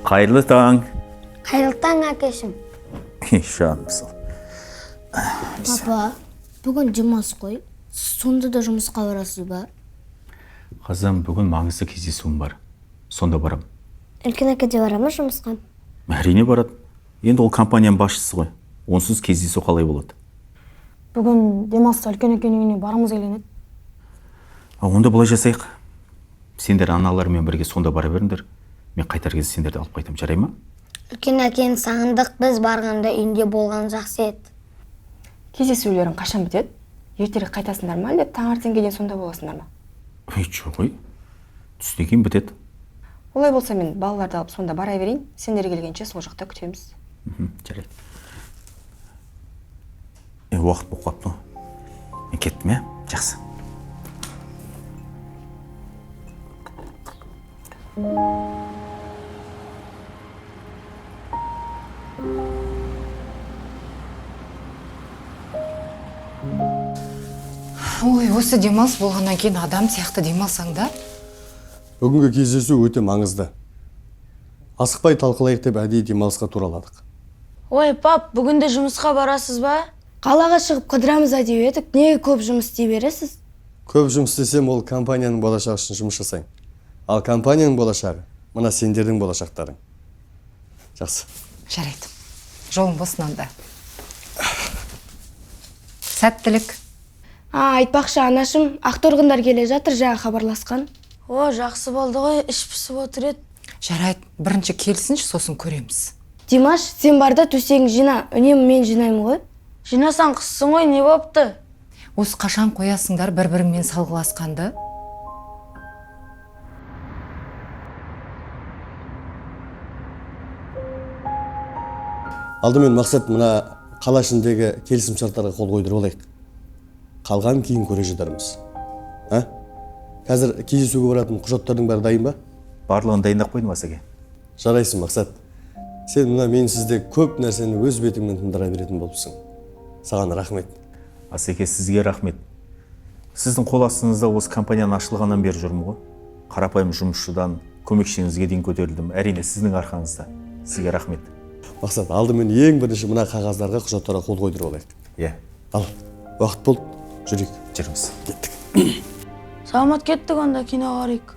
Қайырлы таң. Қайырлы таң, әкешім. Жаным сол. Папа, бүгін демалыс қой. Сіз сонда да жұмысқа барасыз ба? Қызым, бүгін маңызды кездесуім бар. Сонда барам. Үлкен әке де бара ма жұмысқа? Әрине барады. Енді ол компанияның басшысы ғой. Онсыз кездесу қалай болады? Бүгін демалыста үлкен әкенің үйіне барғымыз келген еді. Онда былай жасайық. Сендер аналармен бірге сонда бара беріңдер. Мен қайтар кезде сендерді алып қайтамын, жарай ма? Үлкен әкені сағындық, біз барғанда үйінде болған жақсы еді. Кездесулерің қашан бітеді? Ертерек қайтасыңдар ма, әлде таңертеңге дейін сонда боласыңдар ма? Ей, жоқ ой. Түстен кейін бітеді. Олай болса мен балаларды алып сонда бара берейін, сендер келгенше сол жақта күтеміз. Жарайды. Уақыт болып қалыпты ғой. Мен кеттім, иә? Жақсы. Ой, осы демалыс болғаннан кейін адам сияқты демалсаң да. Бүгінгі кездесу өте маңызды. Асықпай талқылайық деп әдейі демалысқа тураладық. Ой, пап, бүгін де жұмысқа барасыз ба? Қалаға шығып қыдырамыз ба деп едік, неге көп жұмыс істей бересіз? Көп жұмыс істесем, ол компанияның болашағы үшін жұмыс жасаймын. Ал компанияның болашағы мына сендердің болашақтарың. Жақсы. Жарайды. Жолың болсын анда. Сәттілік. Айтпақшы, анашым, ақтұрғындар келе жатыр, жаңа хабарласқан. О, жақсы болды ғой, іш пісіп отыр еді. Жарайды, бірінші келсінші, сосын көреміз. Димаш, сен бар да төсегін жина, үнемі мен жинаймын ғой. Жинасаң қыссың ғой, не бопты? Осы қашан қоясыңдар бір-біріңмен салғыласқанды? Алдымен мақсат мына қала ішіндегі келісімшарттарға қол қойдырып алайық. Қалғанын кейін көре жатармыз. А? Қазір кездесуге баратын құжаттардың бәрі дайын ба? Барлығын дайындап қойдым, Асеке. Жарайсың, Мақсат. Сен мына менсіз де көп нәрсені өз бетіңмен тындыра беретін болыпсың. Саған рахмет. Асеке, сізге рахмет. Сіздің қол астыңызда осы компанияның ашылғаннан бері жүрмін ғой. Қарапайым жұмысшыдан көмекшіңізге дейін көтерілдім. Әрине, сіздің арқаңызда. Сізге рахмет. Мақсат, алдымен ең бірінші мына қағаздарға, құжаттарға қол қойдырып алайық. Иә. Ал, уақыт болды, жүрейік. Жүріңіз. Кеттік. Саламат, кеттік онда кино қарайық.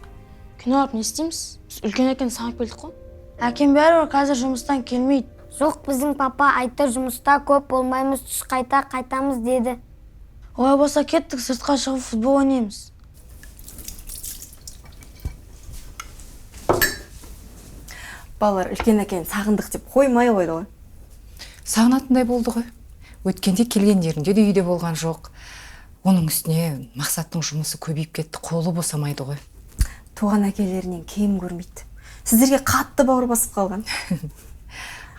Кино қарап не істейміз? Біз үлкен әкені сағынып келдік қой. Әкем бәрібір қазір жұмыстан келмейді. Жоқ, біздің папа айтты, жұмыста көп болмаймыз, түс қайта қайтамыз деді. Олай болса кеттік, сыртқа шығып футбол ойнаймыз. Балалар үлкен әкені сағындық деп қоймай қойды ғой. Сағынатындай болды ғой. Өткенде келгендерінде де үйде болған жоқ. Оның үстіне Мақсаттың жұмысы көбейіп кетті, қолы босамайды ғой. Туған әкелерінен кем көрмейді. Сіздерге қатты бауыр басып қалған.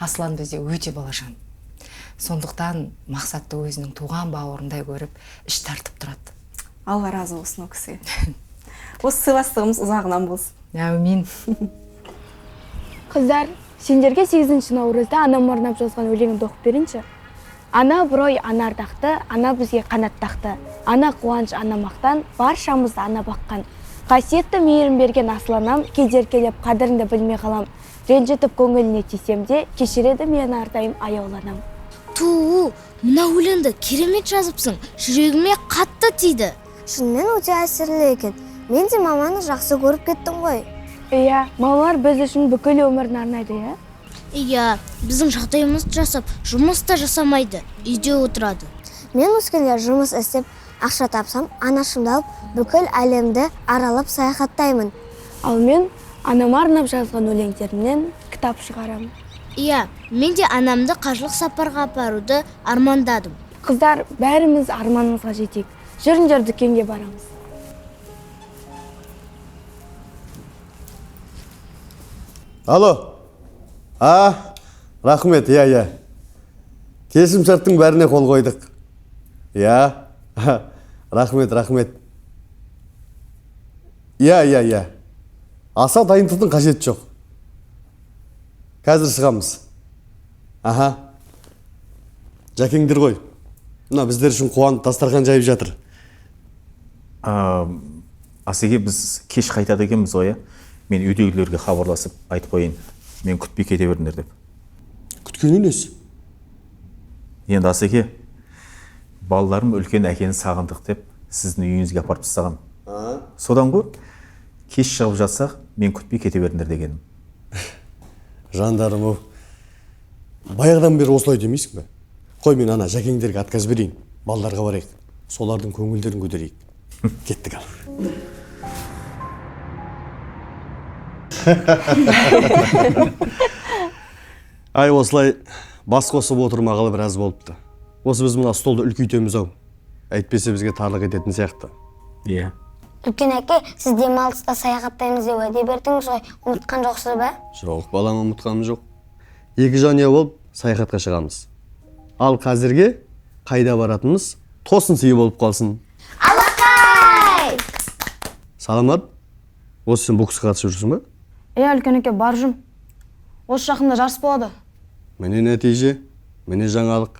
Аслан бізде өте балажан. Сондықтан Мақсатты өзінің туған бауырындай көріп, іш тартып тұрады. Алла разы болсын ол кісіге. Осы сыйластығымыз ұзағынан болсын. Әумин. Қыздар, сендерге 8 наурызда анам арнап жазған өлеңімді оқып берейінші. Ана абырой, ана ардақты, ана бізге қанат тақты. Ана қуаныш, ана мақтан, баршамызды ана баққан. Қасиетті мейірім берген асыл анам, кейде еркелеп қадіріңді білмей қалам. Ренжітіп көңіліне тисем де, кешіреді мені әрдайым аяулы анам. Ту, мына өлеңді керемет жазыпсың, жүрегіме қатты тиді. Шынымен өте әсерлі екен. Мен де маманы жақсы көріп кеттім ғой. Иә, мамалар біз үшін бүкіл өмірін арнайды, иә? Иә, біздің жағдайымызды жасап, жұмыс та жасамайды, үйде отырады. Мен өскенде жұмыс істеп, ақша тапсам, анашымды алып, бүкіл әлемді аралап саяхаттаймын. Ал мен анама арнап жазған өлеңдерімнен кітап шығарамын. Иә, мен де анамды қажылық сапарға апаруды армандадым. Қыздар, бәріміз арманымызға жетейік. Жүріңдер, дүкенге барамыз. Алло. А, рахмет, иә, иә. Келісімшарттың бәріне қол қойдық. Иә. Рахмет, рахмет. Иә, иә, иә. Аса дайындықтың қажеті жоқ. Қазір шығамыз. Аха. Жәкеңдер ғой. Мына біздер үшін қуанып дастархан жайып жатыр. Асеке, біз кеш қайтады екенбіз ғой, иә? Мен үйдегілерге хабарласып айтып қояйын. Мен күтпей кете беріңдер деп. Күткені несі? Енді Асеке, балаларым үлкен әкені сағындық деп сіздің үйіңізге апарып тастаған. Содан ғой, кеш шығып жатсақ, мен күтпей кете беріңдер дегенім. Жандарым ау, баяғыдан бері осылай демейсің бе? Қой, мен ана жәкеңдерге отказ берейін, балаларға барайық, солардың көңілдерін көтерейік. Кеттік ал. Ай, осылай бас қосып отырмағалы біраз болыпты. Осы біз мына столды үлкейтеміз ау. Әйтпесе бізге тарлық ететін сияқты. Иә. Үлкен әке, сіз демалыста саяхаттаймыз деп уәде бердіңіз ғой, ұмытқан жоқсыз ба? Жоқ, балам, ұмытқаным жоқ. Екі жанұя болып саяхатқа шығамыз. Ал қазірге қайда баратынымыз тосын сый болып қалсын. Алақай! Саламат, осы сен боксқа қатысып жүрсің ба? Иә, үлкен әке, бар жүрмін. Осы жақында жарыс болады. Міне нәтиже, міне жаңалық.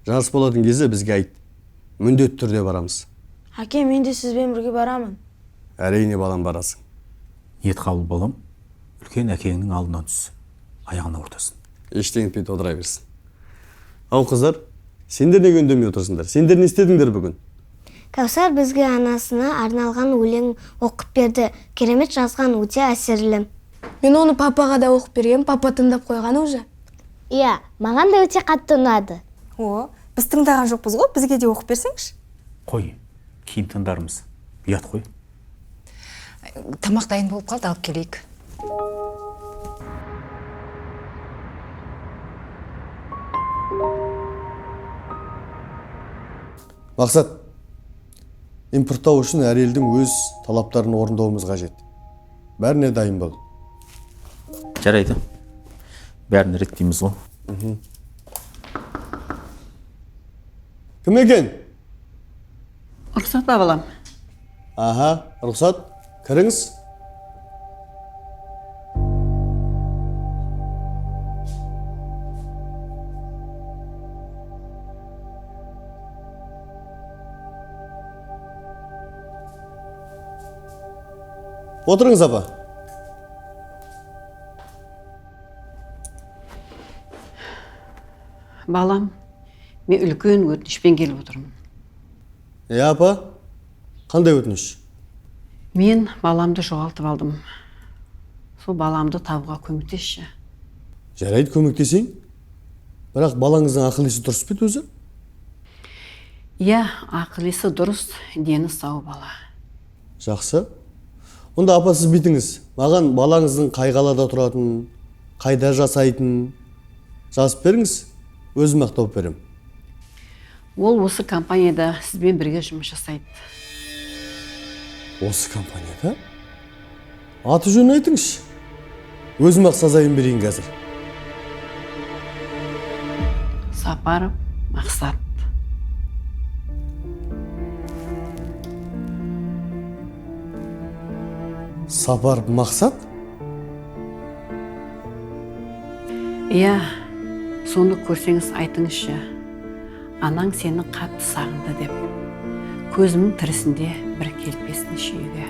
Жарыс болатын кезде бізге айт. Міндетті түрде барамыз. Әке, мен де сізбен бірге барамын. Әрине, балам, барасың. Ниет қабыл, балам. Үлкен әкеңнің алдынан түс. Аяғын ауыртасың. Ештеңе етпейді, отыра берсін. Ау, қыздар, сендер неге үндемей отырсыңдар? Сендер не істедіңдер бүгін? Кәусар бізге анасына арналған өлең оқып берді. Керемет жазған, өте әсерлі. Мен оны папаға да оқып берген, папа тыңдап қойған уже. Иә, маған да өте қатты ұнады. О, біз тыңдаған жоқпыз ғой, бізге де оқып берсеңші. Қой, кейін тыңдармыз. Ұят қой. Тамақ дайын болып қалды, алып келейік. Мақсат, импорттау үшін әр елдің өз талаптарын орындауымыз қажет. Бәріне дайын бол. Жарайды. Бәрін реттейміз ғой. Кім екен? Рұқсат па, балам? Аха, рұқсат. Кіріңіз. Отырыңыз, апа. Балам, мен үлкен өтінішпен келіп отырмын. Иә, апа, қандай өтініш? Мен баламды жоғалтып алдым. Сол баламды табуға көмектесші. Жарайды, көмектесейін. Бірақ балаңыздың ақыл есі дұрыс па өзі? Иә, ақыл есі дұрыс, дені сау бала. Жақсы. Онда апа, сіз бүйтіңіз. Маған балаңыздың қай қалада тұратынын, қайда жасайтынын жазып беріңіз, өзім ақ тауып беремін. Ол осы компанияда сізбен бірге жұмыс жасайды. Осы компанияда? Аты жөнін айтыңызшы. Өзім ақ сазайын берейін қазір. Сапаров Мақсат. Сапаров Мақсат? Иә, соны көрсеңіз айтыңызшы. Анаң сені қатты сағынды деп. Көзімнің тірісінде бір келтпесінші үйге.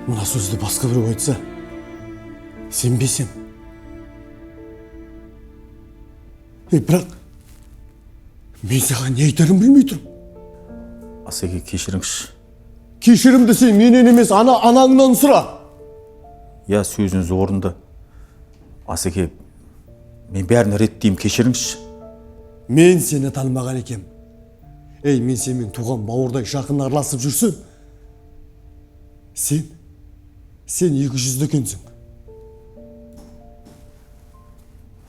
Мына сөзді басқа біреу айтса, сенбесем. Бірақ мен саған не айтарымды білмей тұрмын. Асеке, кешіріңізші. Кешірімді сен менен емес, ана анаңнан сұра. Иә, сөзіңіз орынды. Асеке, мен бәрін реттеймін, кешіріңізші. Мен сені танымаған екем. Ей, мен сенімен туған бауырдай жақын араласып жүрсем, сен екі жүзді екенсің.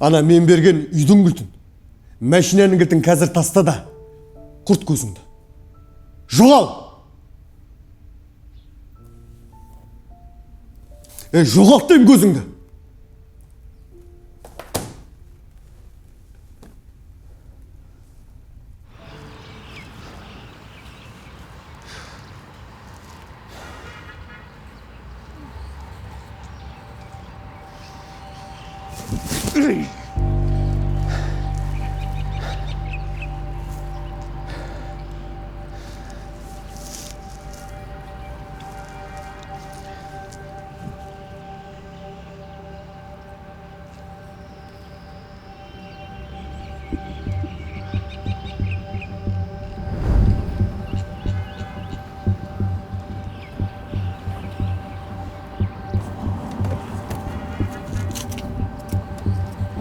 Ана мен берген үйдің кілтін, машинаның кілтін қазір таста да, құрт көзіңді. Жоғал! Ей, жоғалт деймін көзіңді!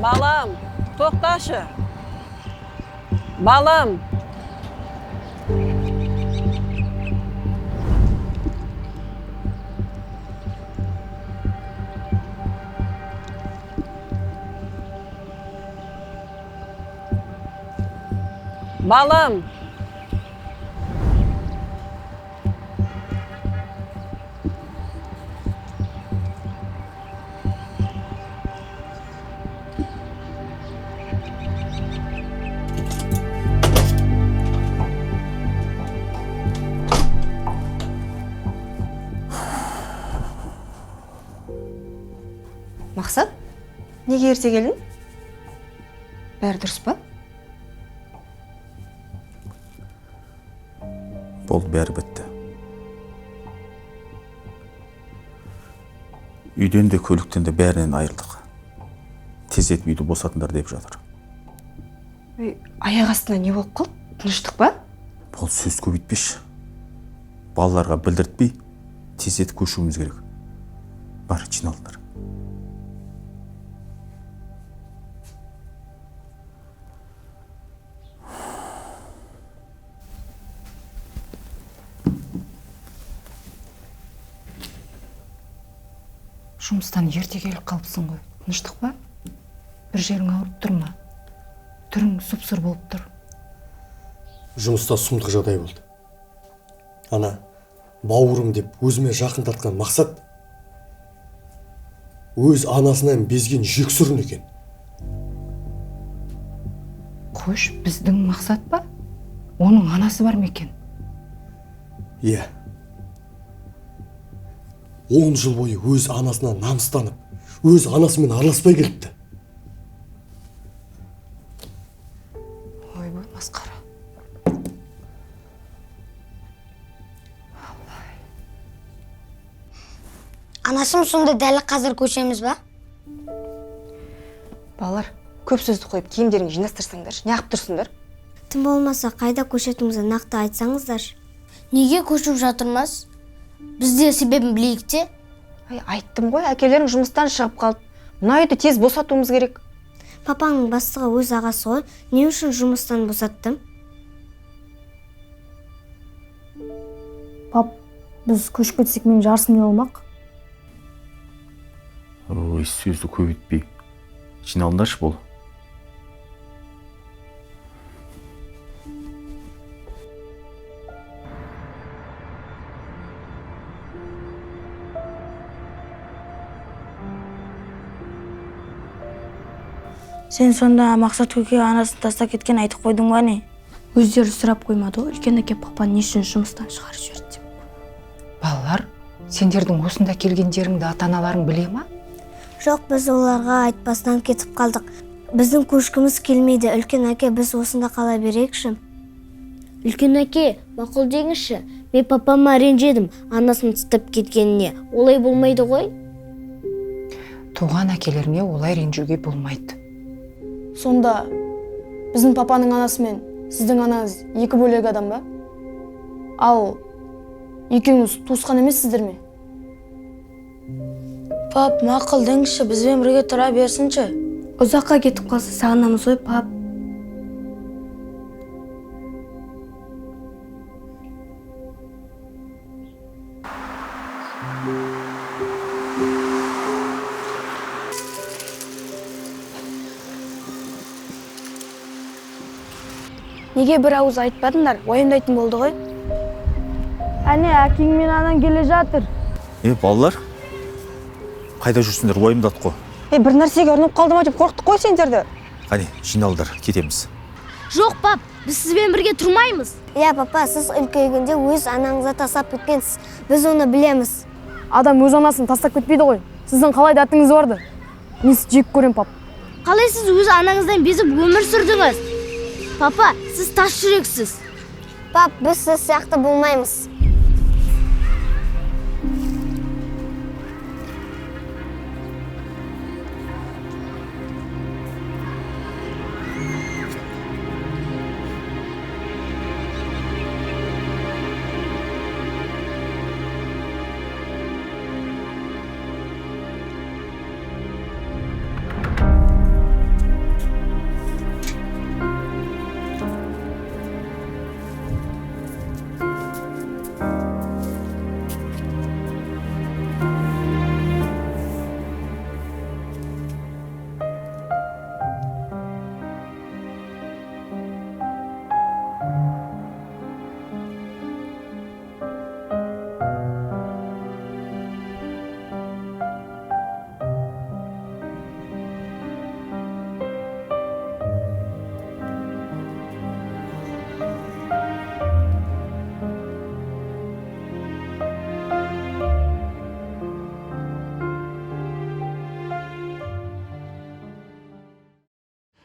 Балам, тоқташы. Балам. Балам. Мақсат, неге ерте келдің? Бәрі дұрыс па? Болды, бәрі бітті. Үйден де, көліктен де бәрінен айырылдық. Тездетіп үйді босатыңдар деп жатыр. Ой, аяқ астына не болып қалды? Тыныштық па? Бұл сөз көбейтпеші. Балаларға білдіртпей тездетіп көшуіміз керек. Бар, жиналыңдар. Жұмыстан ерте келіп қалыпсың ғой. Тыныштық па? Бір жерің ауырып тұр ма? Түрің сұп-сұр болып тұр. Жұмыста сұмдық жағдай болды. Ана, бауырым деп өзіме жақын тартқан Мақсат өз анасынан безген жексұрын екен. Қош, біздің Мақсат па? Оның анасы бар ма екен? Иә. 10 жыл бойы өз анасынан намыстанып, өз анасымен араласпай келіпті. Ойбай, масқара. Анасым сонда дәл қазір көшеміз ба? Балалар, көп сөзді қойып киімдеріңді жинастырсаңдаршы, неғып тұрсыңдар? Тым болмаса қайда көшетінімізді нақты айтсаңыздаршы. Неге көшіп жатырмыз? Біз де себебін білейік те. Ай, айттым ғой, әкелерің жұмыстан шығып қалды. Мына үйді тез босатуымыз керек. Папаның бастығы өз ағасы ғой, не үшін жұмыстан босаттым? Пап, біз көшіп кетсек менің жарысым не болмақ? Ой, сөзді көбейтпей. Жиналыңдаршы бол. Сен сонда Мақсат көке анасын тастап кеткен айтып қойдың ба не? Өздері сұрап қоймады ғой, үлкен әке папаны не үшін жұмыстан шығарып жіберді деп. Балалар, сендердің осында келгендеріңді ата-аналарың біле ма? Жоқ, біз оларға айтпастан кетіп қалдық. Біздің көшкіміз келмейді. Үлкен әке, біз осында қала берейікші. Үлкен әке, мақұл деңізші. Мен папама ренжедім, анасын тастап кеткеніне. Олай болмайды ғой? Туған әкелеріңе олай ренжуге болмайды. Сонда біздің папаның анасы мен сіздің анаңыз екі бөлек адам ба? Ал екеуіңіз туысқан емессіздер ме? Пап, мақұл деңізші, бізбен бірге тұра берсінші. Ұзаққа кетіп қалса сағынамыз ғой, пап. Неге бір ауыз айтпадыңдар? Уайымдайтын болды ғой. Әне, әкең мен анаң келе жатыр. Балалар, қайда жүрсіңдер, уайымдадық қой. Бір нәрсеге ұрынып қалды ма деп қорықтық қой сендерді. Қане, жиналыңдар, кетеміз. Жоқ, пап, біз сізбен бірге тұрмаймыз. Иә, папа, сіз үлкейгенде өз анаңызды тастап кеткенсіз. Біз оны білеміз. Адам өз анасын тастап кетпейді ғой. Сіздің қалай дәтіңіз барды? Мен сізді жек көрем, пап. Қалай сіз өз анаңыздан безіп өмір сүрдіңіз? Папа, сіз тас жүрексіз. Пап, біз сіз сияқты болмаймыз.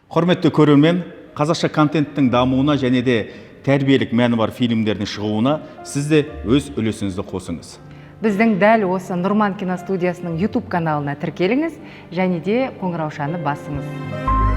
Құрметті көрермен, қазақша контенттің дамуына және де тәрбиелік мәні бар фильмдердің шығуына сіз де өз үлесіңізді қосыңыз. Біздің дәл осы Нұрман киностудиясының YouTube каналына тіркеліңіз және де қоңыраушаны басыңыз.